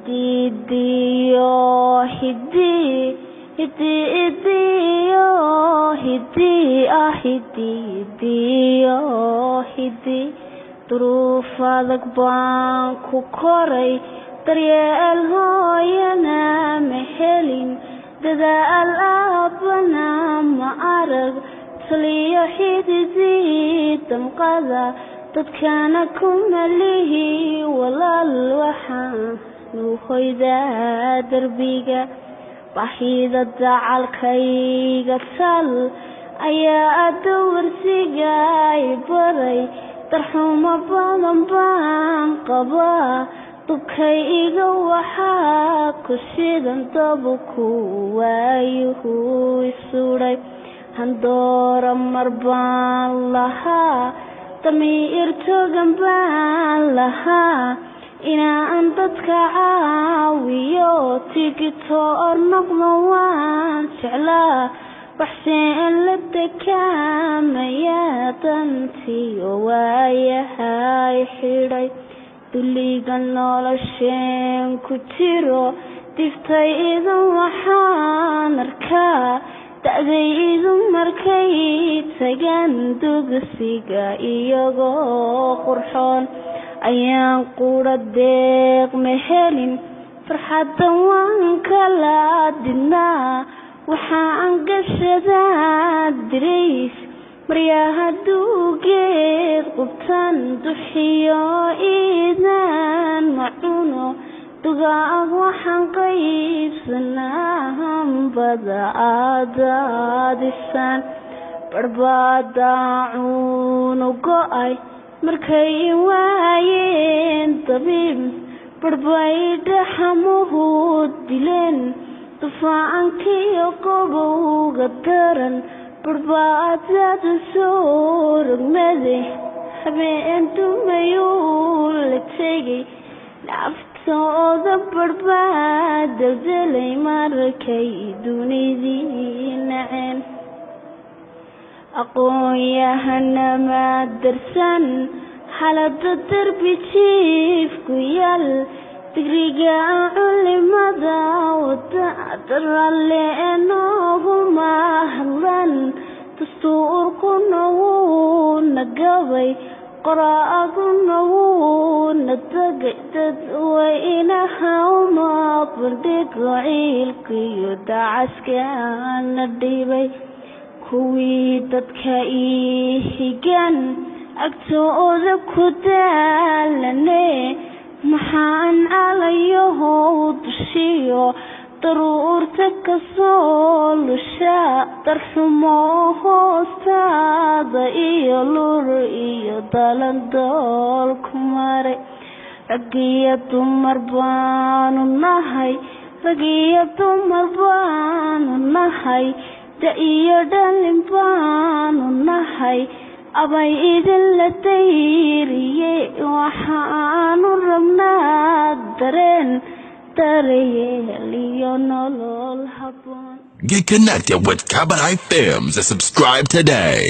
Hidiyo hidi hidiyo hidi ah hidiyo hidi. Duruuf adag baan ku koray, daryeel hooyana ma helin, dadaal aabbana ma arag, taliyo xididii damqada dadkana kuma lihi walaal. Waxaanu hoydaa derbiga, baahida dacalkayga tal ayaa dawarsiga i baray. Darxumo badan baan qabaa, dubkay iga waxaa ku shidan dabku waayuhu isudhay. Handoora mar baan lahaa, damiir togan baan lahaa, inaan dadka caawiyo tigitoor noqdo waan jeclaa. Baxseen la dekaamaya dantiyo waayahay xidhay, dulliga nolosheen ku jiro diftay idin waxaan arkaa da'daydu markay tagaan dugsiga iyagoo qurxoon ayaan qura deeq ma helin. Farxadda waan kala didnaa, waxaan gashadaa dirays maryaha duugeed qubtan, duxiyo iidaan ma cuno dugaag, waxaan qaybsanaa hambada aadaadisan. Barbadaacuunu go'ay markay waayeen dabiib, barbay dhaxamuhu dileen dufaankiyo qobowga daran, barbaadada soo rogmade habeen dumayuu la tegay naftooda, barbaad deldelay markay dunidii naceen. Aqoon-yahanama darsan xaalada derbi jiifku yaal, digriga culimada wada daralle nooguma hadlan, dastuurkuna wuuna gabay, qoraaguna wuuna dagay, dadweynaha uma bandhigo ciilkiyo dacaskana dhibay. Kuwii dadka ii xigan agtooda ku daalane, maxaan calayahow dushiyo daruurta kasoo lusha, darxumo hoostaada iyo lur iyo dalandool ku maray. Rag iyo dumar baanu nahay, rag iyo dumar baanu nahay, da iyo dhalin baanu nahay, abay idinla dayriye. Waxaanu rabnaa dareen daryeel iyo nolol habboon. Get connected with Kabadai Films and subscribe today.